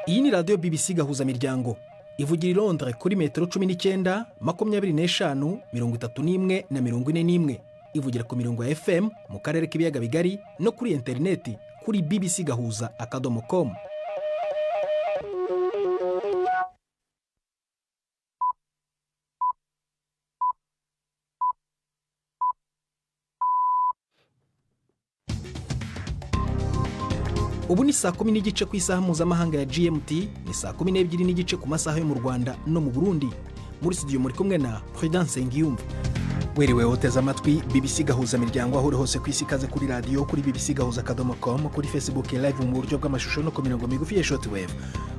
Iyi ni radiyo BBC Gahuzamiryango ivugira i Londres kuri metero 19, 25, 31 na 41. Ivugira ku mirongo ya FM mu karere k'ibiyaga bigari no kuri interineti kuri bbcgahuza.com. Ubu ni saa 10:15 ku isaha mpuzamahanga ya GMT, ni saa 12:15 ku masaha yo mu Rwanda no mu Burundi. Muri studio muri kumwe na Prudence Ngiyumva. Wiriwe uteze amatwi BBC Gahuza Miryango aho uri hose ku isi, ikaze kuri radiyo, kuri bbcgahuza.com, kuri Facebook live mu buryo bw'amashusho no ku mirongo migufi ya shortwave.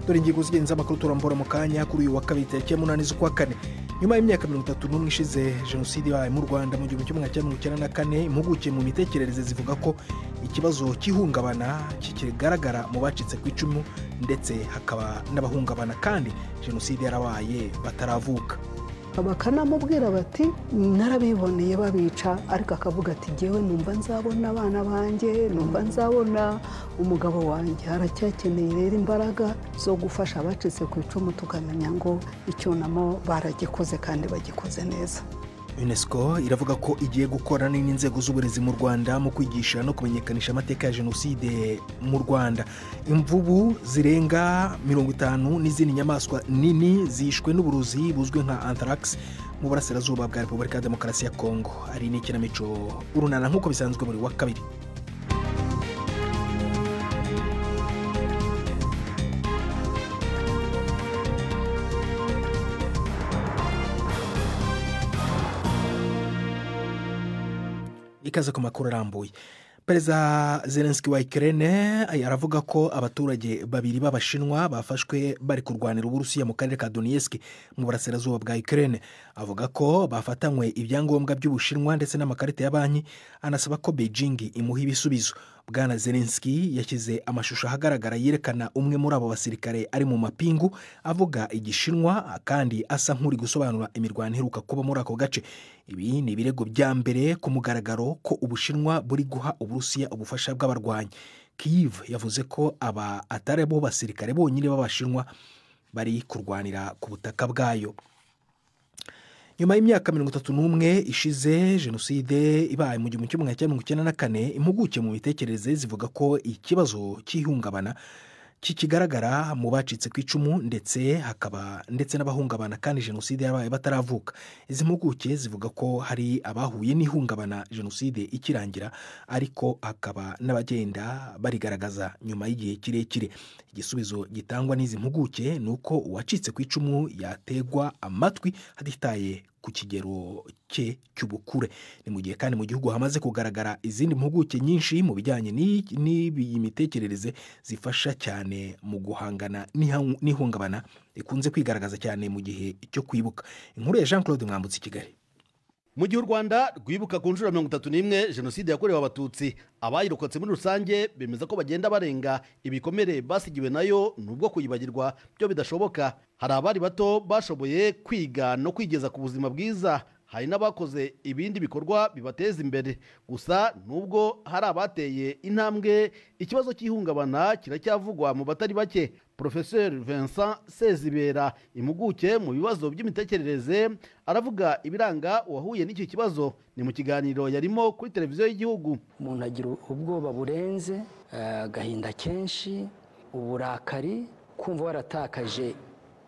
Dore ingingo z'ingenzi amakuru turambura mu kanya kuri uyu wa kabiri tariki ya 8 z'ukwa kane. Nyuma y'imyaka 31 ishize jenoside yabaye mu Rwanda mu 1994, impuguke mu mitekerereze zivuga ko ikibazo cy'ihungabana kikigaragara mu bacitse ku icumu, ndetse hakaba n'abahungabana kandi jenoside yarabaye bataravuka. Bakanamubwira bati narabiboneye babica, ariko akavuga ati jyewe numva nzabona abana banjye, numva nzabona umugabo wanjye. Haracyakeneye rero imbaraga zo gufasha abacitse ku icumu, tukamenya ngo icyunamo baragikoze kandi bagikoze neza. UNESCO iravuga ko igiye gukorana n'inzego z'uburezi mu Rwanda mu kwigisha no kumenyekanisha amateka ya jenoside mu Rwanda. Imvubu zirenga 50 n'izindi nyamaswa nini zishwe n'uburozi buzwi nka anthrax mu burasirazuba bwa Repubulika ya Demokarasi ya Kongo. Ari n'ikinamico Urunana nk'uko bisanzwe buri wa kabiri. Ikaze ku makuru arambuye. Perezida Zelensky wa Ukraine aravuga ko abaturage babiri b'Abashinwa bafashwe bari kurwanira Uburusiya mu karere ka Donetsk mu burasirazuba bwa Ukraine. Avuga ko bafatanywe ibyangombwa by'Ubushinwa ndetse n'amakarita ya banki, anasaba ko Beijing imuha ibisubizo. Bwana Zelensky yashyize amashusho ahagaragara yerekana umwe muri abo basirikare ari mu mapingu avuga Igishinwa kandi asa nk'uri gusobanura imirwano iheruka kuba muri ako gace. Ibi ni ibirego bya mbere ku mugaragaro ko Ubushinwa buri guha Uburusiya ubufasha bw'abarwanyi. Kyiv yavuze ko aba atari bo basirikare bonyine b'Abashinwa bari kurwanira ku butaka bwayo. Nyuma y'imyaka 31 ishize jenoside ibaye mu 1994, impuguke mu mitekerereze zivuga ko ikibazo cy'ihungabana kikigaragara mu bacitse ku icumu, ndetse hakaba ndetse n'abahungabana kandi jenoside yabaye bataravuka. Izi mpuguke zivuga ko hari abahuye n'ihungabana jenoside ikirangira, ariko hakaba n'abagenda barigaragaza nyuma y'igihe kirekire. Igisubizo gitangwa n'izi mpuguke ni uko uwacitse ku icumu yategwa amatwi hatitaye ku kigero cye cy'ubukure. Ni mu gihe kandi mu gihugu hamaze kugaragara izindi mpuguke nyinshi mu bijyanye n'iyi mitekerereze zifasha cyane mu guhangana n'ihungabana rikunze kwigaragaza cyane mu gihe cyo kwibuka. Inkuru ya Jean Claude Mwambutse i Kigali. Mu gihe u Rwanda rwibuka ku nshuro 31 jenoside yakorewe Abatutsi, abayirokotse muri rusange bemeza ko bagenda barenga ibikomere basigiwe nayo, nubwo kuyibagirwa byo bidashoboka. Hari abari bato bashoboye kwiga no kwigeza ku buzima bwiza, hari n'abakoze ibindi bikorwa bibateza imbere. Gusa nubwo hari abateye intambwe, ikibazo cy'ihungabana kiracyavugwa mu batari bake. Professeur Vincent Sezibera, impuguke mu bibazo by'imitekerereze, aravuga ibiranga uwahuye n'iki kibazo. Ni mu kiganiro yarimo kuri televiziyo y'igihugu. Umuntu agira ubwoba burenze, agahinda kenshi, uburakari, kumva waratakaje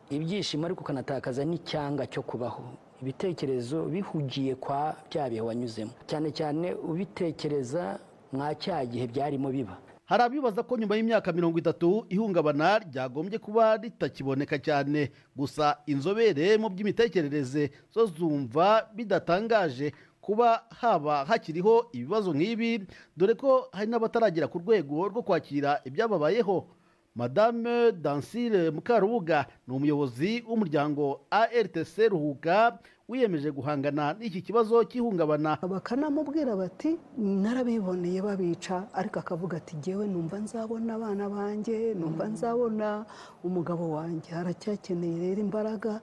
ibyishimo ariko ukanatakaza n'icyanga cyo kubaho. Ibitekerezo bihugiye kwa bya bihe wanyuzemo, cyane cyane ubitekereza mwa cya gihe byarimo biba. Hari abibaza ko nyuma y'imyaka 30 ihungabana ryagombye kuba ritakiboneka cyane. Gusa inzobere mu by'imitekerereze zo zumva bidatangaje kuba haba hakiriho ibibazo nk'ibi, dore ko hari n'abataragera ku rwego rwo kwakira ibyababayeho. Madame Dansile Mukarubuga ni umuyobozi w'umuryango ARTC Ruhuka wiyemeje guhangana n'iki kibazo cy'ihungabana. Bakanamubwira bati narabiboneye babica, ariko akavuga ati jyewe numva nzabona abana banjye, numva nzabona umugabo wanjye. Haracyakeneye rero imbaraga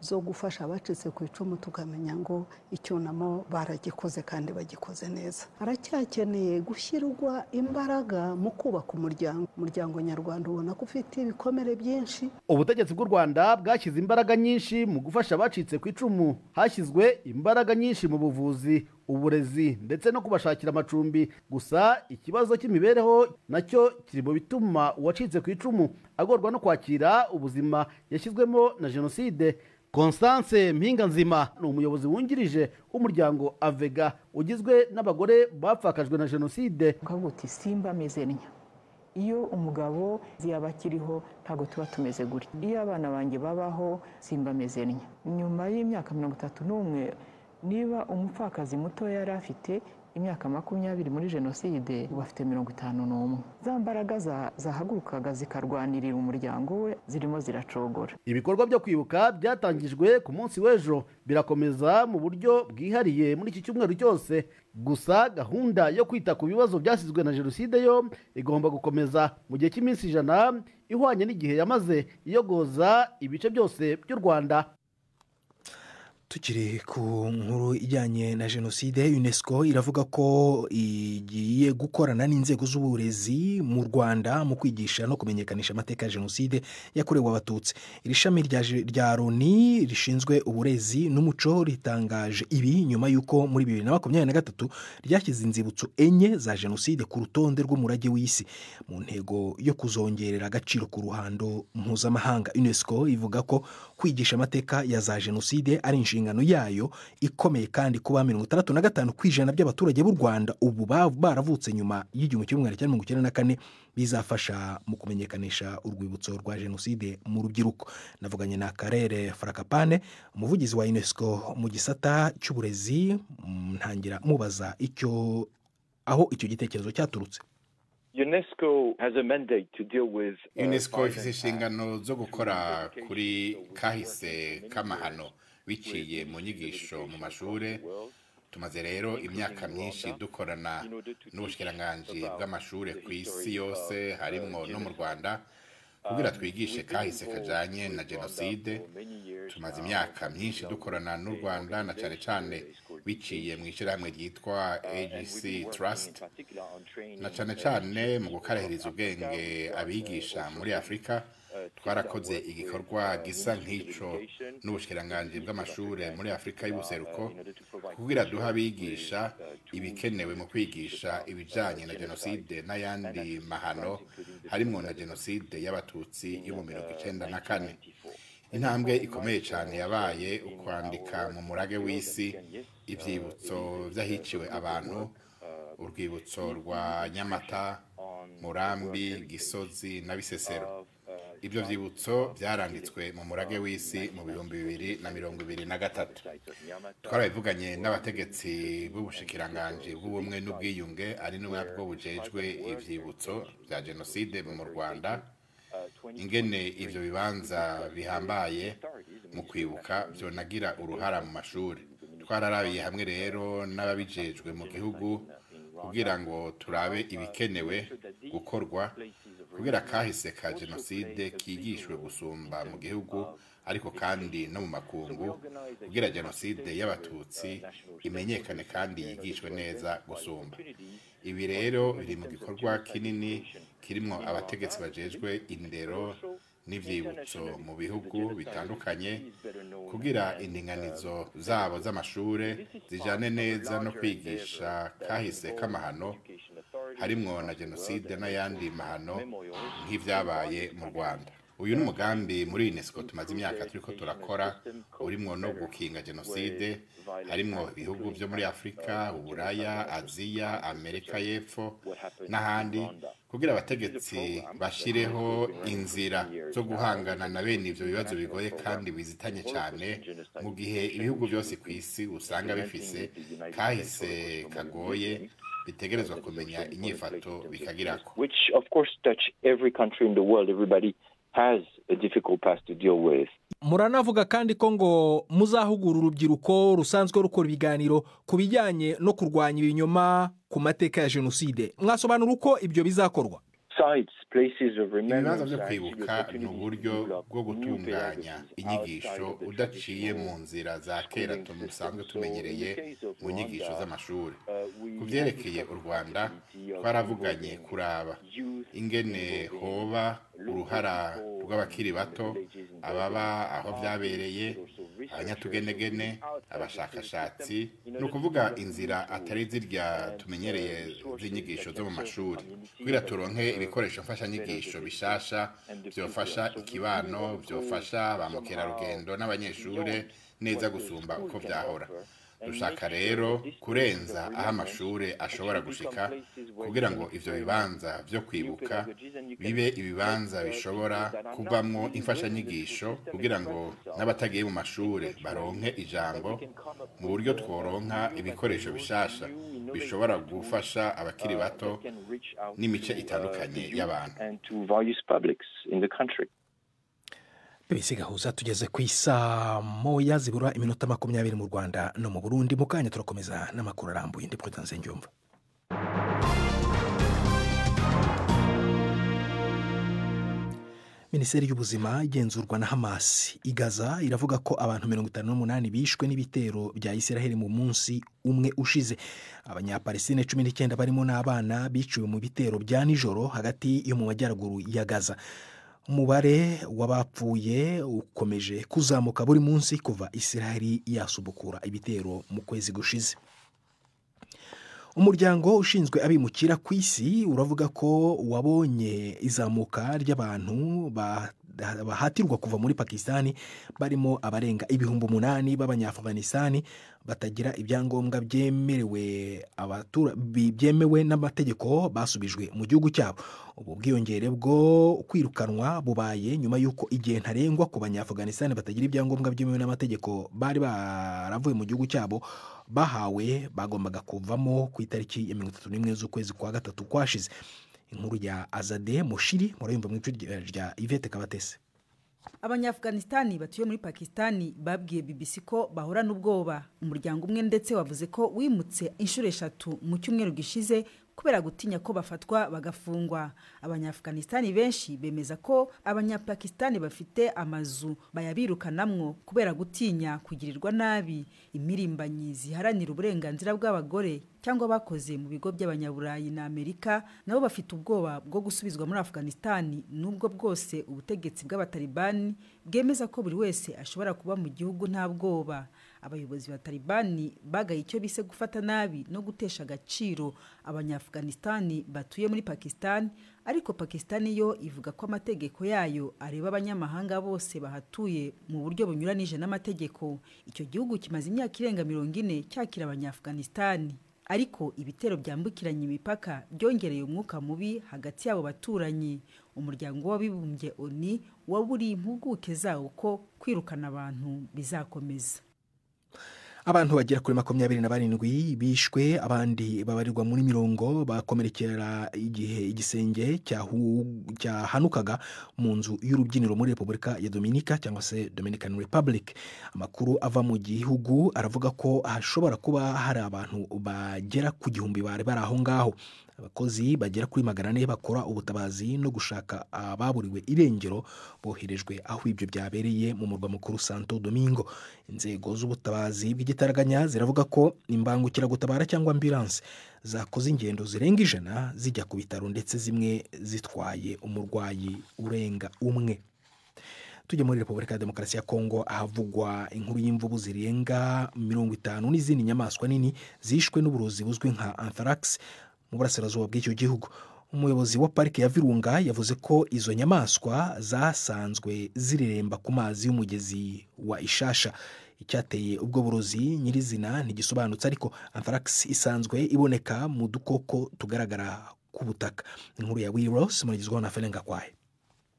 zo gufasha abacitse ku icumu, tukamenya ngo icyunamo baragikoze kandi bagikoze neza. Haracyakeneye gushyirwa imbaraga mu kubaka umuryango. Umuryango nyarwanda ubona ko ufite ibikomere byinshi. Ubutegetsi bw'u Rwanda bwashyize imbaraga nyinshi mu gufasha abacitse ku icumu. Hashyizwe imbaraga nyinshi mu buvuzi, uburezi ndetse no kubashakira amacumbi. Gusa ikibazo cy'imibereho nacyo kiri mu bituma uwacitse ku icumu agorwa no kwakira ubuzima yashyizwemo na jenoside. Constance Mpinganzima ni umuyobozi wungirije w'umuryango Avega ugizwe n'abagore bapfakajwe na jenoside. Ukavuga uti simba ameze ntya, iyo umugabo yaba akiriho ntabwo tuba tumeze gutya, iyo abana banjye babaho simba ameze ntya. Nyuma y'imyaka 31, niba umupfakazi muto yari afite imyaka 20 muri jenoside, ubu afite 51. Za mbaraga zahagurukaga zikarwanirira umuryango we zirimo ziracogora. Ibikorwa byo kwibuka byatangijwe ku munsi w'ejo birakomeza mu buryo bwihariye muri iki cyumweru cyose. Gusa gahunda yo kwita ku bibazo byasizwe na jenoside yo igomba gukomeza mu gihe cy'iminsi 100 ihwanye n'igihe yamaze iyogoza ibice byose by'u Rwanda. Tukiri ku nkuru ijyanye na jenoside, UNESCO iravuga ko igiye gukorana n'inzego z'uburezi mu Rwanda mu kwigisha no kumenyekanisha amateka ya jenoside yakorewe Abatutsi. Iri shami rya Loni rishinzwe uburezi n'umuco ritangaje ibi nyuma y'uko muri 2023 ryashyize inzibutso 4 za jenoside ku rutonde rw'umurage w'isi mu ntego yo kuzongerera agaciro ku ruhando mpuzamahanga. UNESCO ivuga ko kwigisha amateka ya za jenoside ari inshingano yayo ikomeye, kandi kuba 65% by'abaturage b'u Rwanda ubu baravutse nyuma y'1994 bizafasha mu kumenyekanisha urwibutso rwa jenoside mu rubyiruko. Navuganye na Karere Farakapane, umuvugizi wa UNESCO mu gisata cy'uburezi, ntangira mubaza icyo aho icyo gitekerezo cyaturutse. UNESCO ifite inshingano zo gukora kuri kahise k'amahano biciye mu nyigisho mu mashure. Tumaze rero imyaka myinshi dukorana n'ubushikiranganji bw'amashure ku isi yose, harimwo no mu Rwanda, kugira twigishe kahise kajanye na jenoside. Tumaze imyaka myinshi dukorana n'u Rwanda, na cane cane biciye mu ishirahamwe ryitwa AGC Trust, na cane cane mu gukarahiriza ubwenge abigisha muri Afrika. Twarakoze igikorwa gisa nk'ico n'ubushikiranganji bw'amashure muri Afrika y'ubuseruko kugira duha abigisha ibikenewe mu kwigisha ibijanye na jenoside n'ayandi mahano, harimwo na jenoside y'Abatutsi yo mu 1994. Intambwe ikomeye cyane yabaye ukwandika mu murage w'isi ivyibutso vy'ahiciwe abantu, urwibutso rwa Nyamata, Murambi, Gisozi na Bisesero. Ibyo vyibutso byaranditswe mu murage w'isi mu 2023. Twarabivuganye n'abategetsi b'ubushikiranganji bw'ubumwe n'ubwiyunge, ari nabwo bujejwe ivyibutso vya jenoside mu Rwanda, ingene ivyo bibanza bihambaye mu kwibuka vyonagira uruhara mu mashuri. Twararabiye hamwe rero n'ababijejwe mu gihugu kugira ngo turabe ibikenewe gukorwa kugira kahise ka jenoside kigishwe gusumba mu gihugu, ariko kandi no mu makungu, kugira jenoside y'Abatutsi imenyekane kandi yigishwe neza gusumba. Ibi rero biri mu gikorwa kinini kirimo abategetsi bajejwe indero n'ivyibutso mu bihugu bitandukanye, kugira indinganizo zabo z'amashure zijane neza no kwigisha kahise k'amahano, harimwo na jenoside n'ayandi mahano nk'ivyabaye mu Rwanda. Uyu ni umugambi muri UNESCO tumaze imyaka turiko turakora, urimwo no gukinga jenoside, harimwo ibihugu vyo muri Afrika, Uburaya, Aziya, Amerika y'Epfo n'ahandi, kugira abategetsi bashireho inzira zo guhangana na bene ivyo bibazo bigoye kandi bizitanye cyane, mu gihe ibihugu byose ku isi usanga bifise kahise kagoye bitegerezwa kumenya inyifato bikagirako. Which of course touch every country in the world. Everybody has a difficult past to deal with. Muranavuga kandi ko ngo muzahugura urubyiruko rusanzwe rukora ibiganiro ku bijyanye no kurwanya ibinyoma ku mateka ya jenoside. Mwasobanura uko ibyo bizakorwa? Ibibanza byo kwibuka ni uburyo bwo gutunganya inyigisho udaciye mu nzira za kera dusanzwe tumenyereye mu nyigisho z'amashuri. Ku byerekeye u Rwanda, twaravuganye kuraba ingene hoba uruhara rw'abakiri bato, ababa aho byabereye, abanyatugenegene, abashakashatsi, ni ukuvuga inzira atari zirya tumenyereye z'inyigisho zo mu mashuri, kugira turonke ibikoresho mfashanyigisho bishasha byofasha ikibano, byofasha ba mukerarugendo n'abanyeshure neza gusumba uko byahora. Dushaka rero kurenza aho amashuri ashobora gushika kugira ngo ivyo bibanza vyo kwibuka bibe ibibanza bishobora kuvamwo imfashanyigisho, kugira ngo n'abatagiye mu mashure baronke ijambo, mu buryo tworonka ibikoresho bishasha bishobora gufasha abakiri bato n'imice itandukanye y'abantu. BBC Gahuza, tugeze ku isaa 1 zibura iminota 20 mu Rwanda no mu Burundi. Mu kanya turakomeza n'amakuru arambuye. Ndi Prudence Ngyumva. Minisiteri y'ubuzima igenzurwa na Hamas i Gaza iravuga ko abantu 58 bishwe n'ibitero bya Israel mu munsi umwe ushize. Abanyapalestine 19 barimo n'abana biciwe mu bitero bya nijoro hagati yo mu majyaruguru ya Gaza. Umubare w'abapfuye ukomeje kuzamuka buri munsi kuva Israel yasubukura ibitero mu kwezi gushize. Umuryango ushinzwe abimukira ku isi uravuga ko wabonye izamuka ry'abantu bahatirwa kuva muri Pakistani, barimo abarenga 8,000 b'Abanyaafghanistan batagira ibyangombwa byemewe n'amategeko basubijwe mu gihugu cyabo. Ubu bwiyongere bwo kwirukanwa bubaye nyuma y'uko igihe ntarengwa ku Banyaafghanistan batagira ibyangombwa byemewe n'amategeko bari baravuye mu gihugu cyabo bahawe bagombaga kuvamo ku itariki ya 31 z'ukwezi kwa gatatu kwashize. Inkuru ya Azade Mushiri murayumva mu ijwi rya Yvette Kabatese. Abanyaafghanistan batuye muri Pakistani babwiye BBC ko bahora n'ubwoba. Umuryango umwe ndetse wavuze ko wimutse inshuro 3 mu cyumweru gishize kubera gutinya ko bafatwa bagafungwa. Abanyaafghanistan benshi bemeza ko Abanyapakistani bafite amazu bayabirukanamwo kubera gutinya kugirirwa nabi. Imirimbanyi ziharanira uburenganzira bw'abagore cyangwa bakoze mu bigo by'abanyaburayi na Amerika nabo bafite ubwoba bwo gusubizwa muri Afghanistan, nubwo bwose ubutegetsi bw'abatalibani bwemeza ko buri wese ashobora kuba mu gihugu nta bwoba. Abayobozi ba Talibani bagaye icyo bise gufata nabi no gutesha agaciro Abanyaafghanistan batuye muri Pakistan, ariko Pakistan yo ivuga ko amategeko yayo areba abanyamahanga bose bahatuye mu buryo bunyuranije n'amategeko. Icyo gihugu kimaze imyaka irenga 40 cyakira Abanyaafghanistan, ariko ibitero byambukiranya imipaka byongereye umwuka mubi hagati y'abo baturanyi. Umuryango w'abibumbye ONU waburiye impuguke zawo ko kwirukana abantu bizakomeza. Abantu bagera kuri 27 bishwe, abandi babarirwa muri 40 bakomerekera igihe igisenge cyahanukaga mu nzu y'urubyiniro muri Repubulika ya Dominica cyangwa se Dominican Republic. Amakuru ava mu gihugu aravuga ko hashobora kuba hari abantu bagera ku 1000 bari bari aho ngaho. Abakozi bagera kuri 400 bakora ubutabazi no gushaka ababuriwe irengero boherejwe aho ibyo byabereye mu murwa mukuru Santo Domingo. Inzego z'ubutabazi bw'igitaraganya ziravuga ko imbangukiragutabara cyangwa ambulance zakoze ingendo zirenga 100 zijya ku bitaro, ndetse zimwe zitwaye umurwayi urenga umwe. Tujye muri Repubulika ya Demokarasi ya Kongo ahavugwa inkuru y'imvubu zirenga 50 n'izindi nyamaswa nini zishwe n'uburozi buzwi nka anthrax mu burasirazuba bw'icyo gihugu. Umuyobozi wa parike ya Virunga yavuze ko izo nyamaswa zasanzwe zireremba ku mazi y'umugezi wa Ishasha. Icyateye ubwo burozi nyirizina ntigisobanutse, ariko anthrax isanzwe iboneka mu dukoko tugaragara ku butaka. Inkuru ya Wiros muragizwaho na Ferenga Kwaye.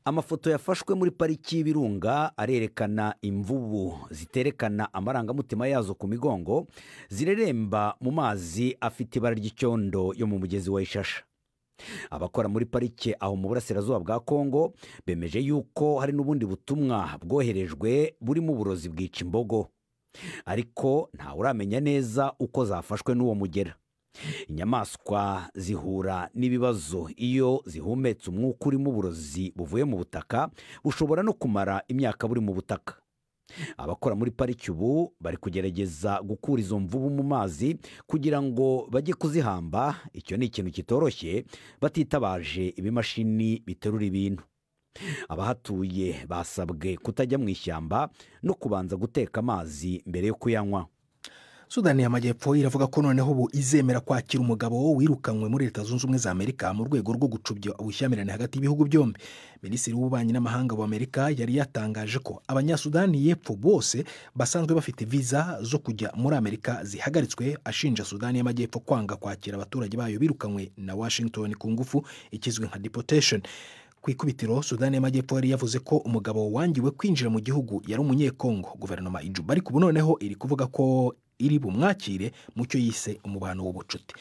Amafoto yafashwe muri pariki y'Ibirunga arerekana imvubu ziterekana amarangamutima yazo ku migongo zireremba mu mazi afite ibara ry'icyondo yo mu mugezi wa Ishasha. Abakora muri parike aho mu burasirazuba bwa Kongo bemeje yuko hari n'ubundi butumwa bwoherejwe burimo uburozi bwica imbogo, ariko ntawe uramenya neza uko zafashwe n'uwo mugera. Inyamaswa zihura n'ibibazo iyo zihumetse umwuka urimo uburozi buvuye mu butaka, bushobora no kumara imyaka buri mu butaka. Abakora muri pariki ubu bari kugerageza gukura izo mvubu mu mazi kugira ngo bajye kuzihamba. Icyo ni ikintu kitoroshye batitabaje ibimashini biterura ibintu. Abahatuye basabwe kutajya mu ishyamba no kubanza guteka amazi mbere yo kuyanywa. Sudani y'Amajyepfo iravuga ko noneho ubu izemera kwakira umugabo wirukanywe muri Leta Zunze Ubumwe za Amerika mu rwego rwo gucubya ubushyamirane hagati y'ibihugu byombi. Minisitiri w'Ububanyi n'Amahanga wa Amerika yari yatangaje ko Abanyasudani y'Epfo bose basanzwe bafite viza zo kujya muri Amerika zihagaritswe, ashinja Sudani y'Amajyepfo kwanga kwakira abaturage bayo birukanywe na Washington ku ngufu, ikizwi nka deportation. Ku ikubitiro, Sudani y'Amajyepfo yari yavuze ko umugabo wangiwe kwinjira mu gihugu yari umunyekongo. Guverinoma ijuba ariko ubu noneho iri kuvuga ko iri bumwakire mu cyo yise umubano w'ubucuti.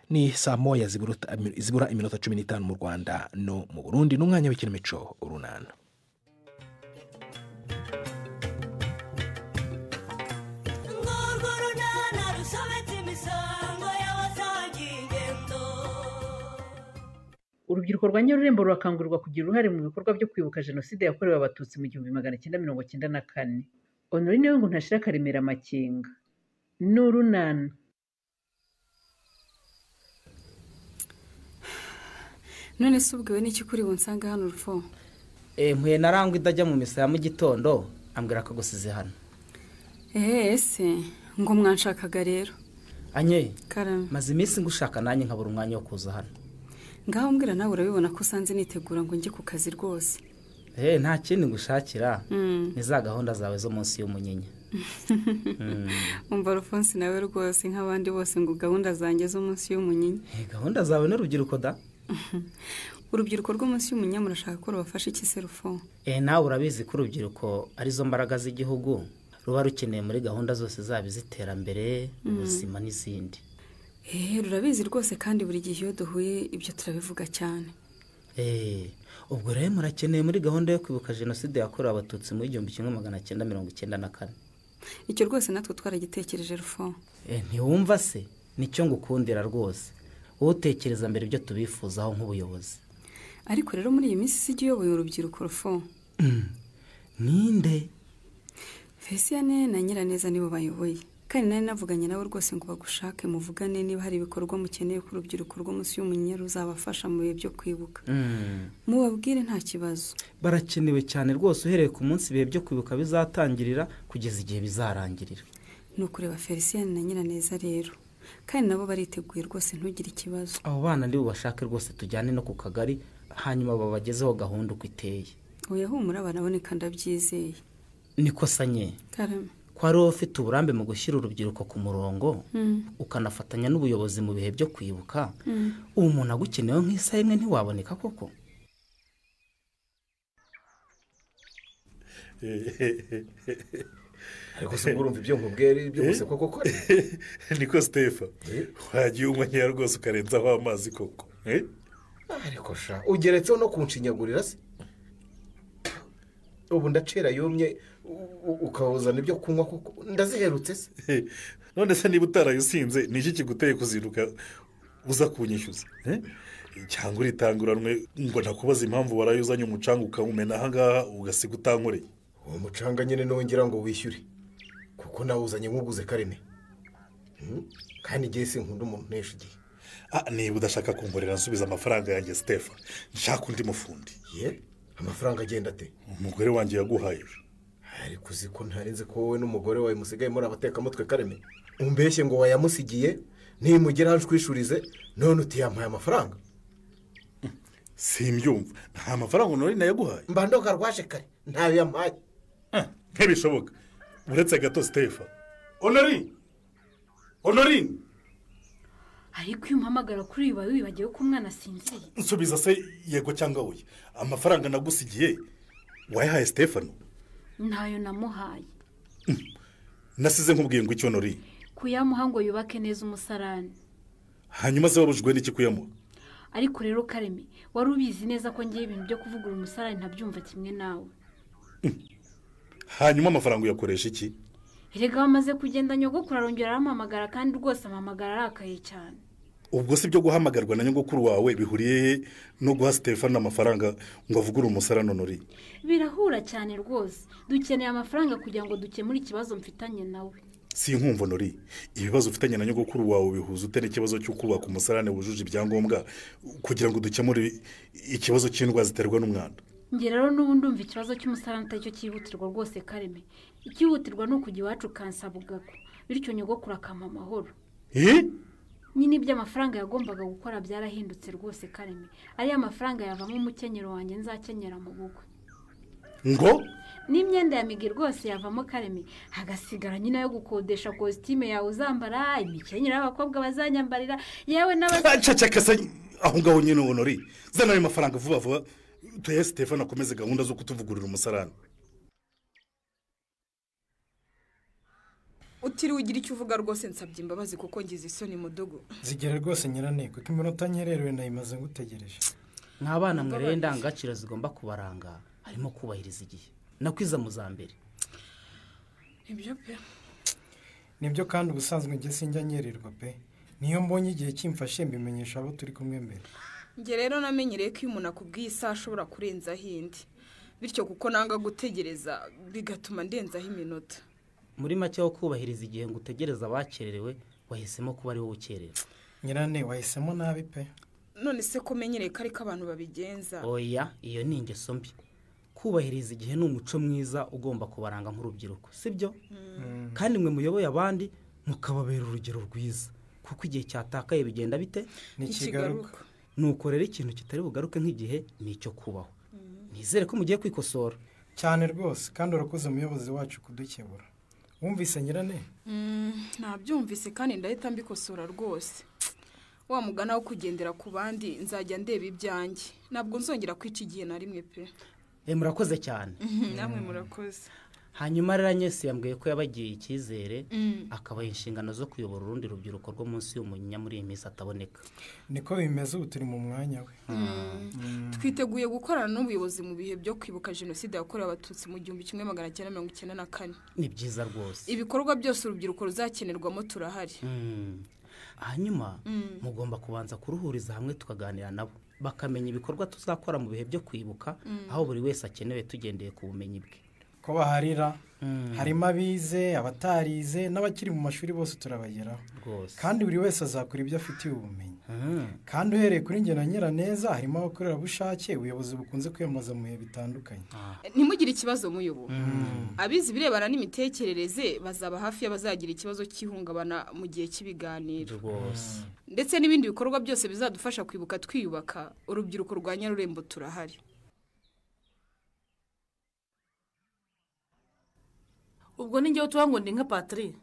Ni saa 1 zibura iminota 15 mu Rwanda no mu Burundi, n'umwanya w'ikinamico Urunana. Urubyiruko rwa Nyarurembo rurakangurirwa kugira uruhare mu bikorwa byo kwibuka Jenoside yakorewe Abatutsi mu 1994. Honorine we ngo ntashira Karemera amakenga. N'urunana. None se ubwiwe n'iki kuri bunsanga hano rufo? Mpuye narangwa idajya mu misa ya mu gitondo ambwira ko gusize hano. Ese ngo mwanshakaga rero? Anye, Karame. Maze iminsi ngushaka nanjye nkabura umwanya wo kuza hano. Ngaho mbwira nawe, urabibona ko usanze nitegura ngo njye ku kazi rwose. Nta kindi ngushakira, ni za gahunda zawe zo munsi y'umunyinya. Umva Alphonse nawe rwose nk'abandi bose ngo gahunda zanjye zo munsi y'umunyinya. Gahunda zawe n'urubyiruko da? Urubyiruko rwo munsi y'umunyinya murashaka ko rubafasha iki se Rufo? Nawe urabizi ko urubyiruko arizo mbaraga z'igihugu, ruba rukeneye muri gahunda zose zaba iz'iterambere, ubuzima n'izindi. Rurabizi rwose kandi buri gihe iyo duhuye ibyo turabivuga cyane. Ubwo rero murakeneye muri gahunda yo kwibuka Jenoside yakorewe Abatutsi mu 1994. Icyo rwose natwe twaragitekereje Rufo. Ntiwumva se? Nicyo ngukundira rwose. Wowe utekereza mbere ibyo tubifuzaho nk'ubuyobozi. Ariko rero muri iyi minsi si uyoboye urubyiruko Rufo. Ninde? Fesiyane na Nyiraneza nibo bayoboye. Kandi nari navuganye nawe rwose ngo bagushake muvugane niba hari ibikorwa mukeneye ku rubyiruko rwo munsi y'umunyinya ruzabafasha mu bihe byo kwibuka. Mubabwire nta kibazo. Barakenewe cyane rwose uhereye ku munsi ibihe byo kwibuka bizatangirira kugeza igihe bizarangirira. Ni ukureba Felicien na Nyiraneza rero. Kandi nabo bariteguye rwose ntugire ikibazo. Abo bana ndi bubashake rwose tujyane no ku kagari hanyuma babagezeho gahunda uko iteye. Oya humura baraboneka ndabyizeye. Niko sanye. Karame. Ko ari wowe ufite uburambe mu gushyira urubyiruko ku murongo, ukanafatanya n'ubuyobozi mu bihe byo kwibuka, ubu umuntu agukenewe nk'isaha imwe ntiwaboneka koko? Ariko se urumva ibyo nkubwira ibyo gusa koko koko? Niko Stefa, wagiye unywa nkeya rwose ukarenzaho amazi koko. Ariko sha ugeretseho no kunshinyagurira se? Ubu ndacera yumye ukawuzana ibyo kunywa koko ndaziherutse se? None se niba utarayusinze ni iki kiguteye kuzinduka uza kunyishyuza? Cyangwa uritanguranwe ngo ntakubaza impamvu warayuzanye umucanga ukawumena aha ngaha ugasiga utankoreye? Uwo mucanga nyine nongera ngo wishyure kuko nawuzanye nkuguze Kareme. Kandi igihe sinkunda umuntu untesha igihe. Niba udashaka kunkorera nsubiza amafaranga yanjye Stefa, nshaka undi mufundi. Amafaranga agenda ate? Umugore wanjye yaguhaye. Ariko uzi ko ntarenze ko wowe n'umugore wawe musigaye muri abatekamutwe Kareme. Umbeshye ngo wayamusigiye nimugera nshwishurize none utiyampaye amafaranga. Simbyumva, nta mafaranga nori nayaguhaye. Mbandoka rwaje kare ntayo yampaye. Ntibishoboka. Uretse gato Stefa. Honorine! Honorine! Ariko iyo umpamagara kuri uyu wibagiwe ko umwana asinziriye. Nsubiza se yego cyangwa oya. Amafaranga nagusigiye wayahaye Stefano? Ntayo namuhaye. Nasize nkubwiye ngo icyo Honorine. Kuyamuha ngo yubake neza umusarani. Hanyuma se wabujwe n'iki kuyamuha? Ariko rero Kareme, wari ubizi neza ko ngiye ibintu byo kuvugura umusarani ntabyumva kimwe nawe. Hanyuma amafaranga uyakoresha iki? Erega wamaze kugenda nyogokuru arongera arampamagara kandi rwose ampamagara arakaye cyane. Ubwo si byo guhamagarwa na nyogokuru wawe bihuriye no guha Stefano amafaranga ngo avugure umusarane Honori? Birahura cyane rwose. Dukeneye amafaranga kugira ngo dukemure ikibazo mfitanye nawe. Si inkumvo Honori, ibibazo ufitanye na nyogokuru wawe bihuza ute n'ikibazo cyo kubaka umusarane wujuje ibyangombwa kugira ngo dukemure ikibazo cy'indwara ziterwa n'umwanda? Njye rero n'ubu ndumva ikibazo cy'umusarane atari cyo cyihutirwa rwose Kareme. Ikihutirwa ni ukujya iwacu kansaba ubwako, bityo nyogokuru akampa amahoro. Nyine ibyo amafaranga yagombaga gukora byarahindutse rwose Kareme. Ariya mafaranga yavamo umukenyero wanjye nzakenyera mu bukwe. Ngo n'imyenda ya Migi rwose yavamo Kareme, hagasigara nyine yo gukodesha kositime yawe uzambara, imikenyero y'abakobwa bazanyambarira, yewe n'abacacakasa aho ngaho nyine Honori. Zana ayo mafaranga vuba vuba tuye Stefano akomeze gahunda zo kutuvugurura umusarane. Utiriwe ugira icyo uvuga rwose, nsabye imbabazi kuko ngize isoni mudugu. Zigera rwose nyirane, kuko iminota nkererewe nayimaze ngutegereje. Nk'abana mwe rero indangagaciro zigomba kubaranga harimo kubahiriza igihe nakwiza mu za mbere. Ibyo pe nibyo, kandi ubusanzwe njye sinjya nyererwa pe. Niyo mbonye igihe kimfashe mbimenyesha abo turi kumwe mbere. Njye rero namenyereye ko iyo umuntu akubwiye isaha ashobora kurenzaho indi, bityo kuko nanga gutegereza bigatuma ndenzaho iminota. Muri make wo kubahiriza igihe ngo utegereze abakererewe, wahisemo kuba ari wowe ukerewe. Nyirane wahisemo nabi pe. None se ko menyereye ko ariko abantu babigenza? Oya, iyo ni ingeso mbi. Kubahiriza igihe ni umuco mwiza ugomba kubaranga nk'urubyiruko, sibyo? Kandi mwe muyoboye abandi mukababera urugero rwiza, kuko igihe cyatakaye bigenda bite? Ntikigaruka. Nuko rero ikintu kitari bugaruke nk'igihe ni icyo kubaho. Nizere ko mugiye kwikosora cyane rwose, kandi urakoze umuyobozi wacu kudukebura. Wumvise nyirane? Nabyumvise kandi ndahita mbikosora rwose. Wa mugana wo kugendera ku bandi nzajya ndeba ibyanjye, ntabwo nzongera kwica igihe na rimwe pe. Murakoze cyane. Namwe murakoze. Hanyuma rero Agnes yambwiye ko yabagiye icyizere akabaha inshingano zo kuyobora urundi rubyiruko rwo munsi y'umunyinya muri iyi minsi ataboneka. Niko bimeze, ubu turi mu mwanya we. Twiteguye gukorana n'ubuyobozi mu bihe byo kwibuka jenoside yakorewe Abatutsi mu 1994. Ni byiza rwose. Ibikorwa byose urubyiruko ruzakenerwamo turahari. Hanyuma mugomba kubanza kuruhuriza hamwe tukaganira nabo, bakamenya ibikorwa tuzakora mu bihe byo kwibuka, aho buri wese akenewe tugendeye ku bumenyi bwe. Ko baharira harimo abize, abatarize n'abakiri mu mashuri bose turabageraho kandi buri wese azakora ibyo afitiye ubumenyi. Kandi uhereye kuri njye na Nyiraneza harimo abakorerabushake ubuyobozi bukunze kwiyambaza mu bihe bitandukanye. Ntimugire ikibazo muyobo. Abize ibirebana n'imitekerereze bazaba hafi y'abazagira ikibazo cy'ihungabana mu gihe cy'ibiganiro rwose, ndetse n'ibindi bikorwa byose bizadufasha kwibuka twiyubaka. Urubyiruko rwa Nyarurembo turahari. Ubwo ni njyewe tuba ngo ndi nka Patri.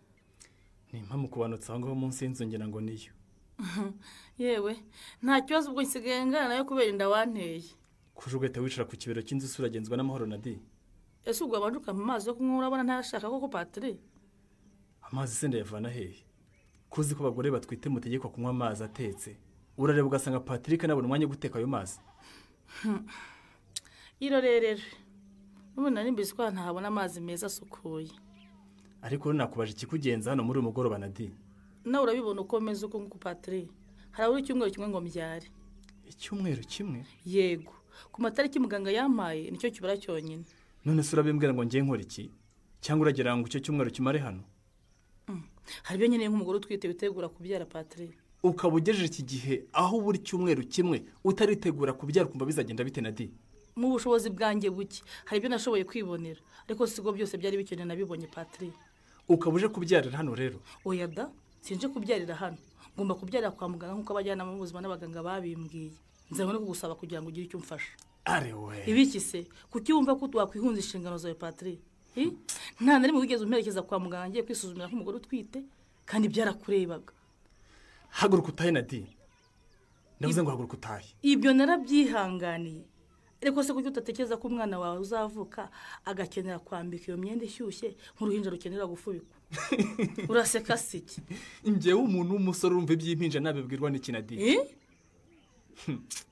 Ni impamvu kubanutse aho ngaho munsi y'inzu ngira ngo niyo. Yewe nta kibazo, ubwo nsigaye ngana nayo kubera inda wanteye. Kuje ugahita wicara ku kibero cy'inzu uragenzwa n'amahoro na di. Ese ubwo wabanje ukampa amazi yo kunywa urabona ntayashaka koko Patri? Amazi se ndayavana hehe? Kuzi ko abagore batwite mutegekwa kunywa amazi atetse. Urareba ugasanga Patrick nabona umwanya wo guteka ayo mazi. Irorerere. Ubu nari mbizi ko ntahabona amazi meza asukuye. Ariko nakubaje ikikugenza hano muri uyu mugoroba na di. Nawe urabibona uko meze uko nguko Patri. Harabura icyumweru kimwe ngo mbyare. Icyumweru kimwe? Yego. Ku matariki muganga yampaye nicyo kibura cyonyine. None se urabimbwira ngo ngiye nkora iki? Cyangwa uragira ngo icyo cyumweru kimare hano? Hari ibyo nkeneye nk'umugore utwite witegura kubyara Patri. Ukaba ugejeje iki gihe aho buri cyumweru kimwe utaritegura kubyara ukumva bizagenda bite na di? Mu bushobozi bwanjye buke hari ibyo nashoboye kwibonera, ariko siko byose byari bikenewe nabibonye Patri. Ukaba uje kubyarira hano rero? Oya da, sinje kubyarira hano. Ngomba kubyarira kwa muganga nk'uko abajyanama b'ubuzima n'abaganga babimbwiye. Nzanywe no kugusaba kugira ngo ugire icyo umfasha. Are we. Ibiki se? Kuki wumva ko wakwihunza inshingano zawe Patri? Nta na rimwe wigeze umperekeza kwa muganga ngiye kwisuzumira nk'umugore utwite, kandi byarakurebaga. Haguruka utahe na di. Ndavuze ngo haguruka utahe. Ibyo narabyihanganiye. Ariko se kuki utatekereza ko umwana wawe uzavuka agakenera kwambika iyo myenda ishyushye nk'uruhinja rukenera gufubikwa? Uraseka siki? Njyewe umuntu w'umusore urumva iby'impinja nabibwirwa n'iki na di?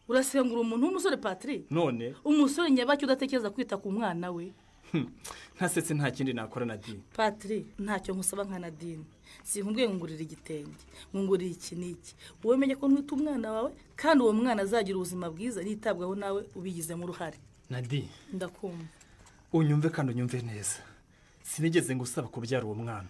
Uraseka ngo uri umuntu w'umusore Patri? None umusore nyabaki udatekereza kwita ku mwana we. Ntasetse nta kindi nakora Nadine. Patri, ntacyo nkusaba nka Nadine. Sinkubwiye ngurira igitenge, ngurira iki n'iki. Wowe menye ko ntwite umwana wawe kandi uwo mwana azagira ubuzima bwiza nitabwaho nawe ubigizemo uruhare. Nadine, ndakumva. Unyumve kandi unyumve neza. Sinigeze ngusaba kubyara uwo mwana.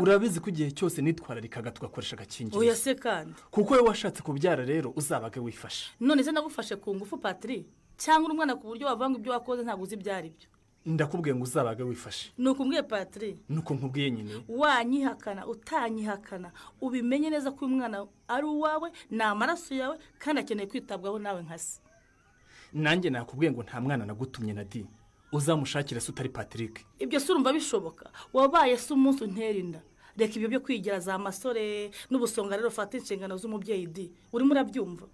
Urabizi ko igihe cyose nitwararikaga tugakoresha agakingirizo. Oya se kandi. Kuko wowe washatse kubyara rero uzabage wifashe. None se nagufashe ku ngufu Patri? Cyangwa uri umwana ku buryo wavanga ibyo wakoze ntabwo uzi ibyo ari byo. Ndakubwiye ngo uzabage wifashe. Nuko umbwiye Patri? Nuko nkubwiye nyine. Wanyihakana utanyihakana ubimenye neza ko uyu mwana ari uwawe, ni amaraso yawe kandi akeneye kwitabwaho nawe nka se. Nanjye nakubwiye ngo nta mwana nagutumye Nadine. Uzamushakira se utari Patrick. Ibyo se urumva bishoboka? Wabaye se umunsi untera inda. Reka ibyo byo kwigira za masore n'ubusonga rero fata inshingano z'umubyeyi di. Urimo urabyumva?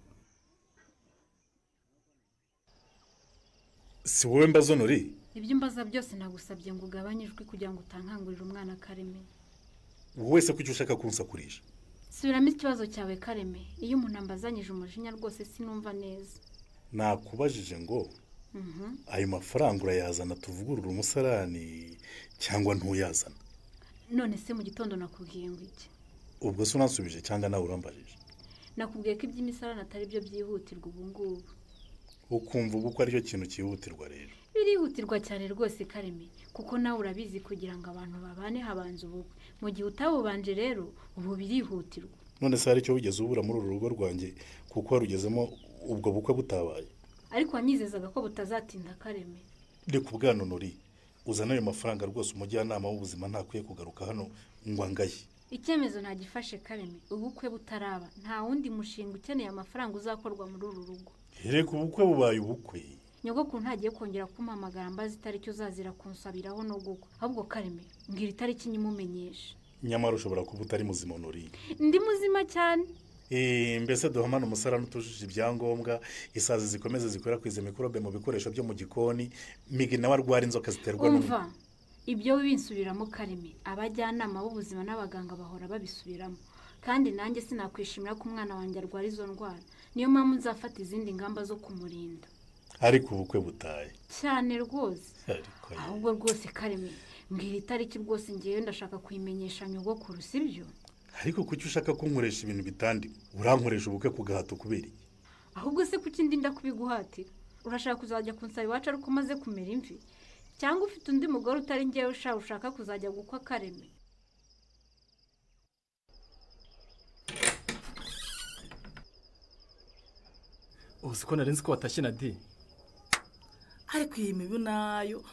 Si wowe mbazo Nori? Ibyo mbaza byose nagusabye ngo ugabanye ijwi kugira ngo utankangurira umwana Kareme. Wowe se kuki ushaka kunsakurisha? Subiramo ikibazo cyawe Kareme. Iyo umuntu ambazanyije umujinya rwose sinumva neza. Nakubajije ngo ayo mafaranga urayazana tuvugurura umusarani cyangwa ntuyazana? None se mu gitondo nakubwiye ngo iki? Ubwo se unansubije cyangwa nawe urambajije? Nakubwiye ko iby'imisarani atari byo byihutirwa ubu ngubu. Ukumva ubu ko aricyo kintu cyihutirwa rero? Birihutirwa cyane rwose Kareme, kuko nawe urabizi kugira ngo abantu babane habanza ubukwe. Mu gihe utabubanje rero ubu birihutirwa. None se hari icyo wigeze ubura muri uru rugo rwanjye kuko warugezemo ubwo bukwe butabaye? Ariko wanyizezaga ko butazatinda Kareme. Reka ubwana Nori, uzana ayo mafaranga rwose umujyanama w'ubuzima ntakwiye kugaruka hano ngo angaye. Icyemezo ntagifashe Kareme, ubukwe butaraba nta wundi mushinga ukeneye amafaranga uzakorwa muri uru rugo. Reka ubukwe bubaye ubukwe. Nyogokuru ntagiye kongera kumpamagara mbaza itariki uzazira kunsabiraho no gukwa. Ahubwo Kareme, mbwira itariki nyimumenyeshe. Nyamara ushobora kuba utari muzima Nori. Ndi muzima cyane. Mbese duhamana umusarani utujuje ibyangombwa, isazi zikomeze zikwirakwiza mikorobe mu bikoresho byo mu gikoni, Migi nawe arwara inzoka ziterwa n'umwanda. Umva, ibyo binsubiramo Kareme, abajyanama b'ubuzima n'abaganga bahora babisubiramo. Kandi nanjye sinakwishimira ko umwana wanjye arwara izo ndwara. Niyo mpamvu nzafata izindi ngamba zo kumurinda. Ariko ubukwe butaye. Cyane rwose. Ahubwo rwose Kareme, mbwira itariki rwose ngewe ndashaka kuyimenyesha nyogokuru, sibyo? Ariko kuki ushaka kunkoresha ibintu bitandi? Urankoresha ubukwe ku gahato kubera iki? Ahubwo se kuki ndinda kubiguhatira? Urashaka kuzajya kunsaba iwacu ariko umaze kumera imvi? Cyangwa ufite undi mugore utari ngewe ushaka kuzajya gukwa Kareme? Uzi ko narinzi ko watashye Nadine. Ariko iyi mibu nayo,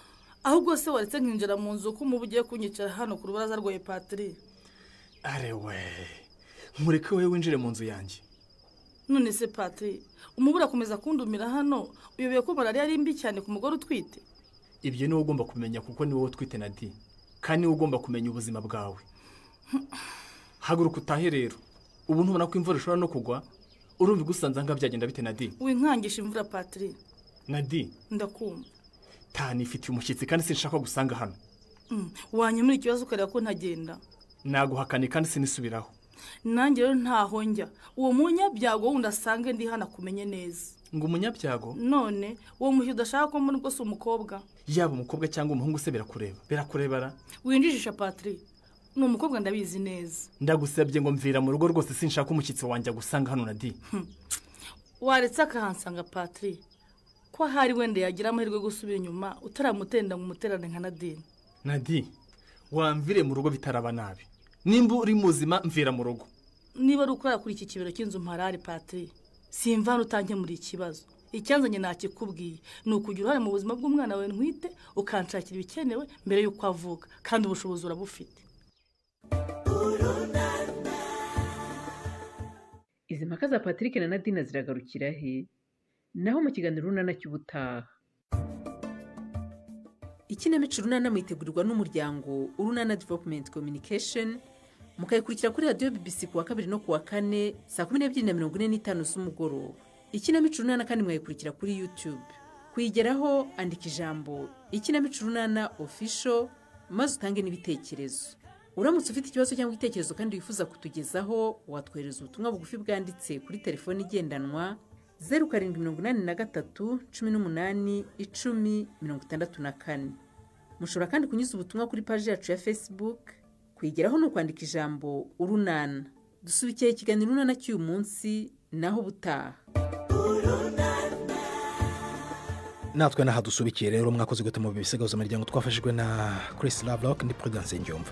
ahubwo se waretse nkinjira mu nzu ko umubu ugiye kunyicara hano ku rubaraza rwawe Patri. Arewe, nkureke wowe winjire mu nzu yanjye. None se Patri, umubu urakomeza kundumira hano, uyobeye ko malariya ari mbi cyane ku mugore utwite? Ibyo ni wowe ugomba kumenya kuko ni wowe utwite Nadine, kandi ni wowe ugomba kumenya ubuzima bwawe. Haguruka utahe rero. Ubu ntubona ko imvura ishobora no kugwa? Urumva igusanze nga byagenda bite Nadine? Winkangisha imvura Patri. Nadine, ndakumva. Tanifitiye umushyitsi kandi sinshaka gusanga hano. Wanyemura ikibazo ukareba ko ntagenda. Naguhakane kandi sinisubiraho. Nanjye rero ntaho njya. Uwo munyabyago wundi asange ndi hano akumenye neza. Ngo umunyabyago? None uwo mushyi udashaka ko mbona ubwo si umukobwa. Yaba umukobwa cyangwa umuhungu se birakureba. Birakurebara. Winjijisha Patri. Ni umukobwa ndabizi neza. Ndagusabye ngo mvira mu rugo rwose sinshaka umushyitsi wanjye agusanga hano Nadine. Waretse akahansanga Patri. Ko ahari wenda yagira amahirwe yo gusubira inyuma utaramutenda ngo umuterane nka Nadine. Nadine, wamvire mu rugo bitaraba nabi. Nimba uri muzima mvira mu rugo. Niba ari ukorera kuri iki kibero cy'inzu mparare Patri, simva hano utankemuriye ikibazo. Icyanzanye nakikubwiye ni ukugira uruhare mu buzima bw'umwana wawe ntwite, ukanshakira ibikenewe mbere y'uko avuka, kandi ubushobozi urabufite. Izi mpaka za Patrick na Nadine ziragarukira he? Naho mu kiganiro Urunana cy'ubutaha. Ikinamico Urunana mwitegurirwa n'umuryango Urunana Development Communication, mukayikurikira kuri radiyo BBC kuwa kabiri no kuwa kane saa 12:45 z'umugoroba. Ikinamico Urunana kandi mwayikurikira kuri YouTube. Kuyigeraho andika ijambo Ikinamico Urunana Official maze utange n'ibitekerezo. Uramutse ufite ikibazo cyangwa igitekerezo kandi wifuza kutugezaho, watwohereza ubutumwa bugufi bwanditse kuri telefoni igendanwa 0783 18 10 64. Mushobora kandi kunyuza ubutumwa kuri paji yacu ya Facebook. Kuyigeraho ni ukwandika ijambo Urunana. Dusubikiye ikiganiro Urunana cy'uyu munsi, naho ubutaha. Natwe naha dusubikiye rero, mwakoze gutuma mu bisigazo miryango twafashijwe na Chris Lovelock ndi Prudence Ngyumva.